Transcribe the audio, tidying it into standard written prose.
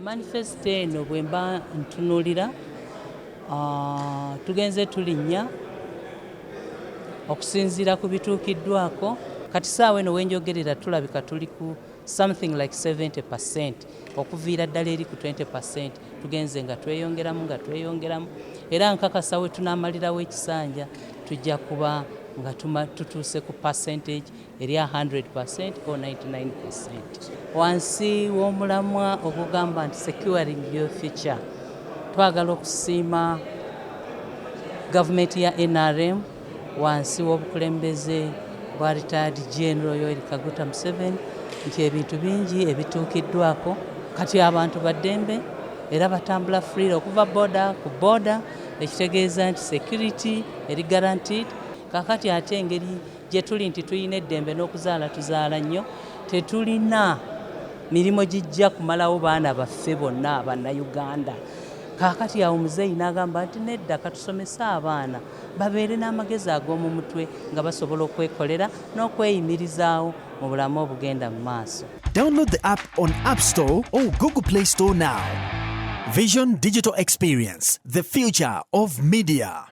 Manifesito eno bwe mba ntunuulira, tugenze tulinnya okusinziira ku bituukiddwako. Kati saawa eno wenjogerera tulabika tuli ku something like 70%, okuviira ddala eri ku 20%. Tugenze nga tweyongeramu, nga tweyongeramu, era nkakasa we tunaamalirawo ekisanja tujja kuba nga tutuuse ku percentage eri 100% or 99%. Wansi w'omulamwa ogugamba nti "Securing Your Future", twagala okusiima gavumenti ya NRM wansi w'obukulembeze bwa retired General Yoweri Kaguta Museveni nti ebintu bingi ebituukiddwako. Kati abantu baddembe era batambula freely okuva border ku border, ekitegeeza nti security eri guaranteed. Kakati ate engeri gye tuli nti tulina eddembe n'okuzaala, tuzaala nnyo, tetulina mirimu gijja kumalawo baana baffe bonna Abannayuganda. Kaakati awo muzeeyi n'agamba nti nedda, katusomese abaana babeere n'amagezi ag'omu mutwe nga basobola okwekolera n'okweyimirizaawo mu bulamu obugenda mu maaso. Download the app on App Store or Google Play Store now. Vision Digital Experience, the future of media.